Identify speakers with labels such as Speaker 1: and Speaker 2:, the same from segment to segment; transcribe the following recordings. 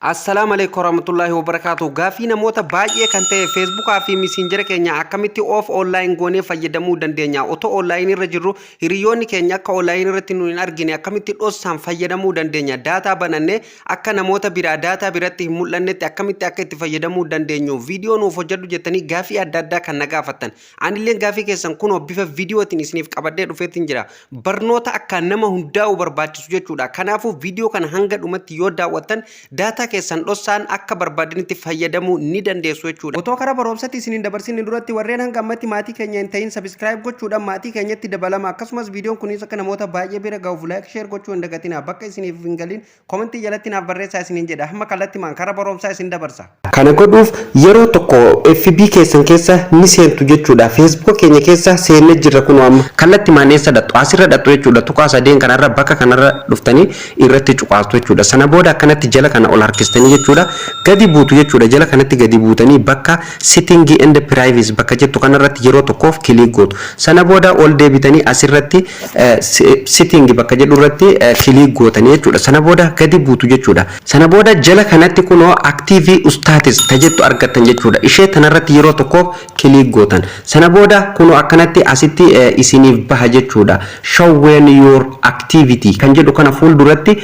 Speaker 1: Assalaamu alaikum warahmatullahi wabarakatuh. Gaafii namoota baay'ee kan ta'e, Facebookaa fi Messengera keenya akkamitti off online goonee fayyadamuu dandeenya? Otoo online irra jirru hiriyoonni keenya akka online irratti nu hin argine akkamitti dhossaan fayyadamuu dandeenya? Data banannee akka namoota biraa data biratti hin mul'annetti akkamitti akka itti fayyadamuu dandeenyu viidiyoo nuuf hojjedhu jettanii gaafii adda addaa kan na gaafattan. Anillee gaafii keessan kunoo bifa viidiyootiin isiniif qabadhee dhufeetiin jira. Barnoota akka nama hundaa'u barbaachisu jechuudha. Kanaafuu viidiyoo kana hanga dhumatti yoo daawwattan data keessan dhossaan akka barbaadanitti fayyadamuu ni dandeessu jechuudha. Otoo karaa barumsatti isiniin dabarsinni duratti, warreen hanga ammatti maatii keenya hin ta'in subscribe gochuudhaan maatii keenyatti dabalama. Akkasumas viidiyoon kunis akka namoota baay'ee bira gahuuf like, share gochuu hin dagatina. Bakka isiniif hin galin commentii jalatti naaf barreessaa isiniin jedha. Hamma kallattimaan karaa barumsaa isin dabarsa.
Speaker 2: Kana godhuuf yeroo tokko FB keessan keessa ni seentu jechuudha. Facebook keenya keessa seennee jirra kun amma. Kallattimaan eessa dhattu? Asirra dhattu jechuudha. Tuqaa sadeen kanarra, bakka kanarra dhuftanii irratti cuqaastu jechuudha. Sana booda akkanatti jala kana ol harkistanii jechuudha. Gadi buutu jechuudha. Jala kanatti gadi buutanii bakka "setting and privacy" bakka jettu kanarratti yeroo tokkoof click gootu. Sana booda ol deebitanii asirratti "setting" bakka jedhu irratti click gootanii jechuudha. Sana booda gadi buutu jechuudha. Sana booda jala kanatti kunoo "active status" ta jettu argattan jechuudha. Ishee tanarratti yeroo tokkoof click gootan. Sana booda kunoo akkanatti asitti isiniif baha jechuudha. "Show when your activity" kan jedhu kana fuulduratti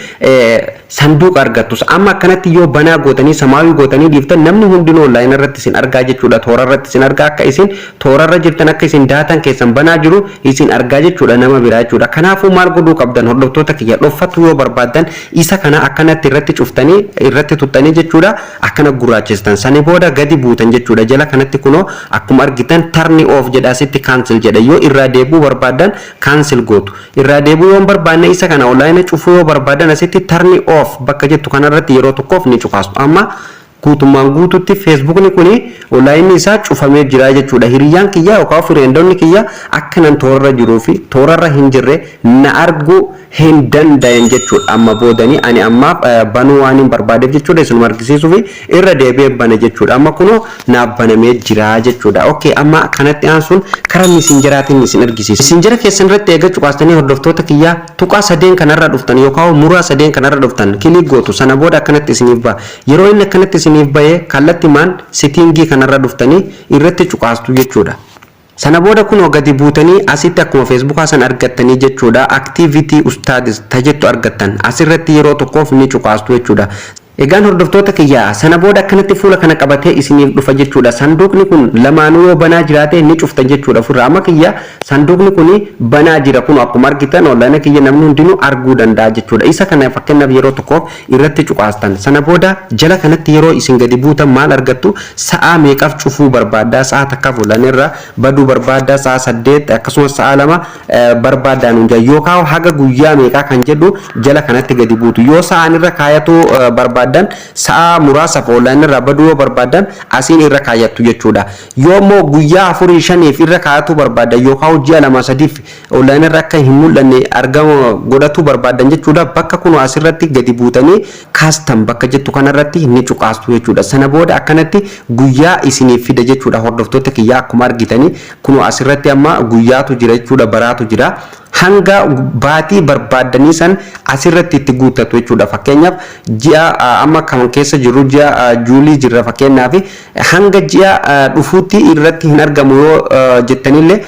Speaker 2: sanduuqa argattu. Amma akkanatti yoo banaa gootanii, samaawii gootanii dhiiftan, namni hundinuu online irratti isin argaa jechuudha. Toora irratti isin argaa, akka isin toora irra jirtan, akka isin dataan keessan banaa jiru isin argaa jechuudha nama biraa jechuudha. Kanaafuu maal godhuu qabdan, hordoftoota kiyya? Dhoffatu yoo barbaaddan isa kana akkanatti irratti cuftanii, irratti tuttanii jechuudha, akkana gurraachistan. Sani booda gadi buutan jechuudha. Jala kanatti kunoo akkuma argitan "turn off" jedha, asitti "cancel" jedha. Yoo irraa deebi'uu barbaaddan cancel gootu. Irraa deebi'uu yoo hin barbaanne, isa kana online cufuu yoo barbaaddan, asitti "turn off" bakka jettu kanarratti yeroo tokkoof ni cuqaastu. Amma guutummaan guututti Facebookni kuni onlineni isaa cufamee jira jechuudha. Hiriyyaan kiyya yookaan friendonni kiyya akka nan toorarra jiruu fi toorarra hin jirre na arguu hin danda'an jechuudha. Amma boodanii ani ammaaf banuu waan hin barbaadeef jechuudha, isinuma argisiisuu fi irra deebi'ee bane jechuudha. Amma kunoo naaf banamee jira jechuudha. Okay, amma kanatti aansuun karaa Messengeraatiin isin argisiisa. Messengera keessan irratti eega cuqaastanii, hordoftoota kiyyaa, tuqaa sadeen kanarra dhuftan yookaan muraa sadeen kanarra dhuftan click gootu. Sana booda akkanatti isiniif ba'a. Yeroo inni akkanatti isiniif bahee, kallattimaan settingii kanarra dhuftanii irratti cuqaastu jechuudha. Sana booda kunoo gadi buutanii asitti akkuma Facebookaa san argattanii jechuudha. "Activity status" ta jettu argattan, asirratti yeroo tokkoof ni cuqaastu jechuudha. Egaan hordoftoota kiyyaa, sana booda akkanatti fuula kana qabatee isiniif dhufa jechuudha. Sanduuqni kun lamaanuu yoo banaa jiraate ni cuftan jechuudha ofirraa. Amma kiyya sanduuqni kun banaa jira, kun akkuma argitan online kiyya namni hundinuu arguu danda'a jechuudha. Isa kana fakkeenyaaf yeroo tokkoof irratti cuqaastan. Sana booda jala kanatti yeroo isin gadi buutan maal argattu? Sa'aa meeqaaf cufuu barbaaddaa? Sa'a takkaaf online irra baduu barbaaddaa? Sa'a 8, akkasumas sa'a 2 barbaaddaa nuun jedha, yookaan haga guyyaa meeqaa kan jedhu jala kanatti gadi buutu. Yoo sa'aan irra kaayatu barbaaddan, sa'a muraasaaf online irraa baduu yoo barbaaddan, asiin irra kaayattu jechuudha. Yoo immoo guyyaa afurii shaniif irra kaayatu barbaaddan yookaan ji'a 2 sadiif online irra akka hin mul'anne argama godhatu barbaaddan jechuudha. Bakka kun asirratti gadi buutanii "custom" bakka jettu kanarratti ni cuqaastu jechuudha. Sana booda akkanatti guyyaa isiniif fida jechuudha, hordoftoota kiyyaa. Akkuma argitanii kun asirratti amma guyyaatu jira jechuudha, baraatu jira. Hanga baatii barbaaddanii san asirratti itti guuttatu jechuudha. Fakkeenyaaf ji'a amma kan keessa jiru ji'a July jirra, fakkeenyaaf hanga ji'a dhufuutti irratti hin argamu yoo jettanillee,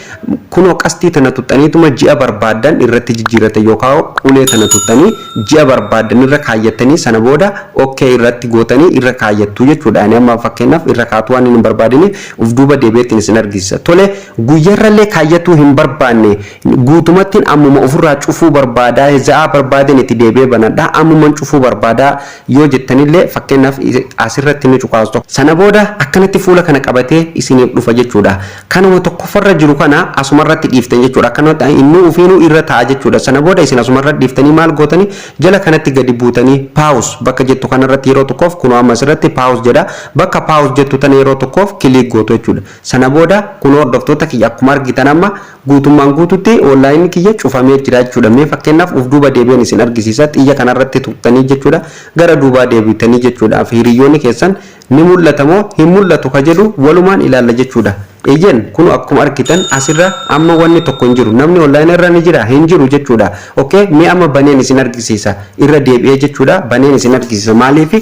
Speaker 2: kunoo qastii tana tuxxaniituma ji'a barbaaddan irratti jijjiirrate yookaan ulee tana tuxxanii ji'a barbaaddan irra kaayyattanii, sana booda okay irratti gootanii irra kaayyattu jechuudha. Ani amma fakkeenyaaf irra kaatu waan hin barbaadiniif uf duuba deebi'eettiin isin argisiisa. Tole, guyyarrallee kaayyatuu hin barbaanne, guutumatti ammuma ofirraa cufuu barbaadaa, za'aa barbaadan itti deebi'ee banadhaa, ammuman cufuu barbaadaa yoo jettanillee, fakkeenyaaf asirratti ni cuqaastu. Sana booda akkanatti fuula kana qabatee isiniif dhufa jechuudha. Kanuma tokkoffarra jiru kana asumarratti dhiiftan jechuudha. Akkanatti inni ofiinuu irra ta'a jechuudha. Sana booda isin asumarratti dhiiftanii maal gootanii? Jala kanatti gadi buutanii "pause" bakka jettu kanarratti yeroo tokkoof, kunoo amma asirratti "pause" jedha. Bakka "pause" jettu tana yeroo tokkoof click gootu jechuudha. Sana booda kunoo, hordoftoota kiyya, akkuma argitan amma guutummaan guututti onlineni kiyya cufamee jira jechuudha. Mee fakkeenyaaf uf duuba deebi'an isin argisiisa. Xiyya kanarratti tuqxanii jechuudha. Gara duubaa deebitanii jechuudha. Hiriyoonni keessan Ni mul'ata moo hin mul'atu ka jedhu walumaan ilaalla jechuudha. Eeyyen, kun akkuma argitan asirra amma wanni tokko hin jiru. Namni online irra ni jira? Hin jiru jechuudha. Okay, mee amma baneen isin argisiisa. Irra deebi'ee jechuudha. Baneen isin argisiisa. Maaliif?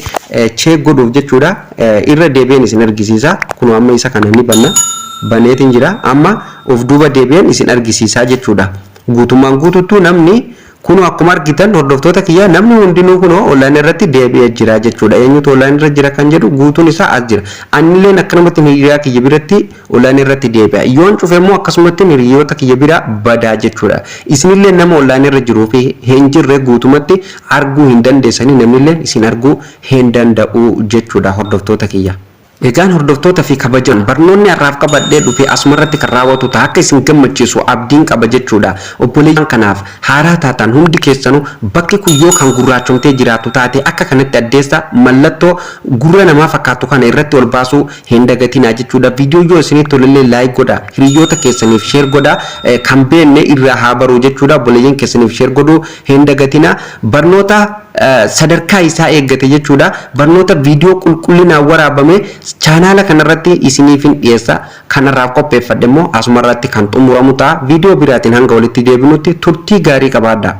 Speaker 2: Check godhuuf jechuudha. Irra deebi'een isin argisiisa. Kun amma isa kana ni banna. Baneetiin jira. Amma of duuba deebi'een isin argisiisaa jechuudha. Guutummaan guututtuu namni kun akkuma argitan, hordoftoota kiyya, namni hundinuu kunoo online irratti deebi'ee jira jechuudha. Eenyutu online irra jira kan jedhu guutuun isaa as jira. Anilleen akkanumatti hiriyaa kiyya biratti online irratti deebi'a. Yoon cufe immoo akkasumatti hiriyoota kiyya bira badaa jechuudha. Isinillee nama online irra jiruu fi hin jirre guutumatti arguu hin dandeessanii, namnillee isin arguu hin danda'u jechuudha, hordoftoota kiyya. Egaan hordoftoota fi kabajan, barnoonni har'aaf qabadhee dhufe asumarratti kan raawwatu ta'a. Akka isin gammachiisu abdiin qaba jechuudha. Obboleeyyan kanaaf haaraa taatan hundi keessanuu, bakki kun yoo kan gurraachomtee jiraatu taate, akka kanatti addeessa mallattoo gurra namaa fakkaatu kana irratti ol baasuu hin dagatinaa jechuudha. Viidiyoo yoo isinitti tolellee like godha. Hiriyoota keessaniif share godha. Kan beenne irraa haa baru jechuudha. Obboleeyyan keessaniif share godhuu hin dagatinaa. Barnoota sadarkaa isaa eeggate jechuudha. Barnoota viidiyoo qulqullinaan waraabame chaanaala kanarratti isiniifin dhiyeessa. Kanarraaf qopheeffadhe immoo asumarratti kan xumuramu ta'a. Viidiyoo biraatiin hanga walitti deebinutti turtii gaarii qabaadha.